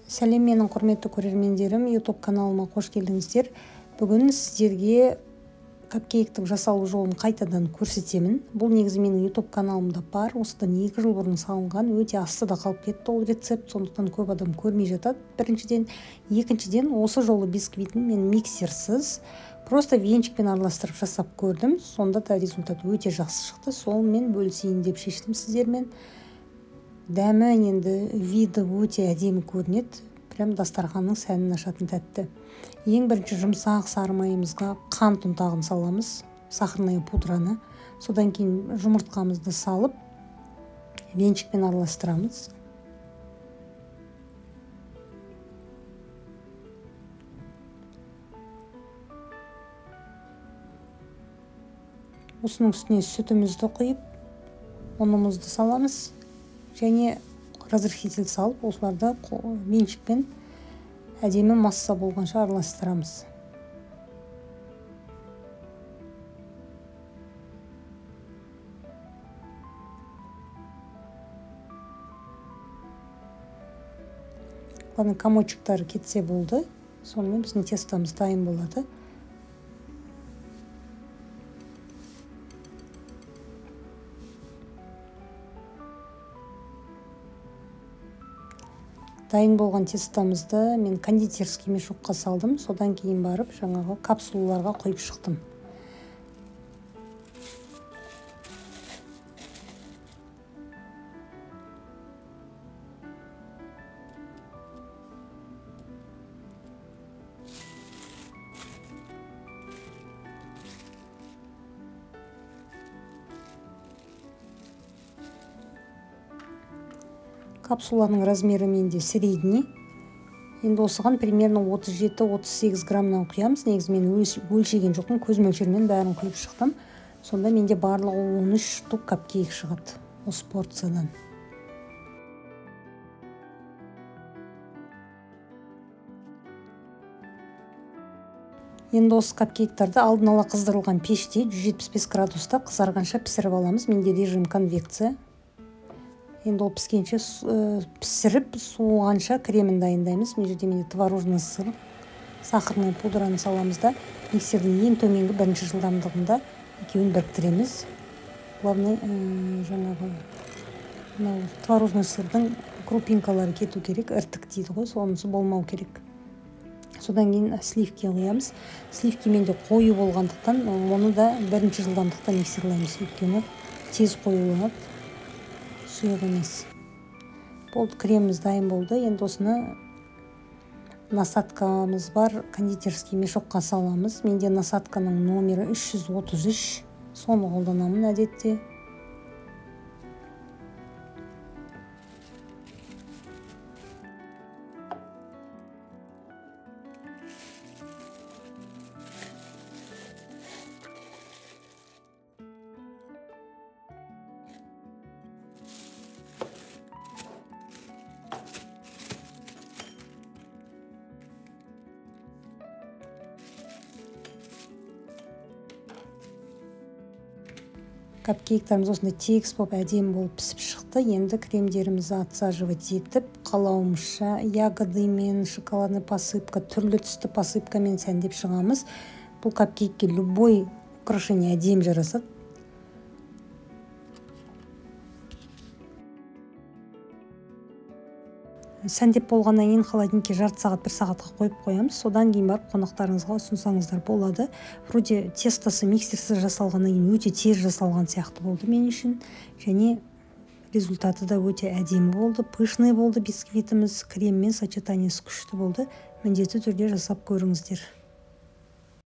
Сәлем менің құрметті көрермендерім, YouTube каналыма қош келдіңіздер. Бүгін сіздерге капкейктің жасалу жолын қайтадан көрсетемін. Бұл негізі менің YouTube каналымда бар. Осыдан 2 жыл бұрын салынған, өте астыда қалып кетті ол рецепт, сондықтан көп адам көрмей жатады. Біріншіден, екіншіден, осы жолы бисквитін мен миксерсіз, просто венчикпен араластырып жасап көрдім. Сонда да результат өте жақсы шықты. Сонымен бөлісейін деп шештім сіздермен. Дәмі енді виді өте әдемі көрінеді. Прям дастарханның сәнін ашатын тәтті. Ең бірінші жұмсақ сары майымызға қант ұнтағын саламыз, сахарная пудраны. Содан кейін жұмыртқамызды салып, венчикпен араластырамыз. Осының үстіне сүтімізді құйып, ұнымызды саламыз. Және разрыхлитель салып, осыларды венчикпен әдемі масса болғанша араластырамыз. Главное, комочектары кетсе болды. Сонымен біздің тестомыз дайын болады. Дайын болған тестомызды мен кондитерский мешокқа салдым. Содан кейін барып жаңағы капсулаларға құйып шықтым. Капсуланың размері менде средний. Енді осыған примерно 37-38 граммнан құямыз. Негізі мен өлшеген жоқпын, көз мөлшерімен бәрін құйып шықтым. Сонда менде барлығы 13 штук капкейк шығады осы порциядан. Енді осы капкейктарды алдын ала қыздырылған пеште 175 градуста қызарғанша пісіріп аламыз. Менде режим конвекция. Енді ол піскенше пісіріп суығанша кремін дайындаймыз. Мына жерде менде творожный сыр, сахарный пудраны саламыз да, миксердің ең төменгі бірінші жылдамдығында екеуін біріктіреміз. Главное, жаңағы мынау творожный сырдың крупинкалары кету керек, іртік дейді ғой, сонысы болмау керек. Содан кейін сливки құямыз. Сливки менде қою болғандықтан, оны да бірінші жылдамдықта миксерлаймыз, өйткені тез қоюланады. Сұйық емес. Болды, креміміз дайын болды. Енді осыны насадкамыз бар, кондитерский мешокқа саламыз. Менде насадканың номері 333, соны қолданамын әдетте. Капкейктарымыз осындай тегіс болып, әдемі болып пісіп шықты. Енді кремдерімізді отсаживать етіп, қалауымызша ягодымен, шоколадный посыпка, түрлі түсті посыпкамен сәндеп шығамыз. Бұл капкейкке любой украшение әдемі жарасады. Сәндеп болғаннан кейін холодильникке жарты сағат, бір сағатқа қойып қоямыз. Содан кейін барып қонақтарыңызға ұсынсаңыздар болады. Вроде тестосы миксерсіз жасалғаннан кейін өте тез жасалған сияқты болды мен үшін. Және результаты да өте әдемі болды, пышный болды бисквитіміз, креммен сочетаниесі күшті болды. Міндетті түрде жасап көріңіздер.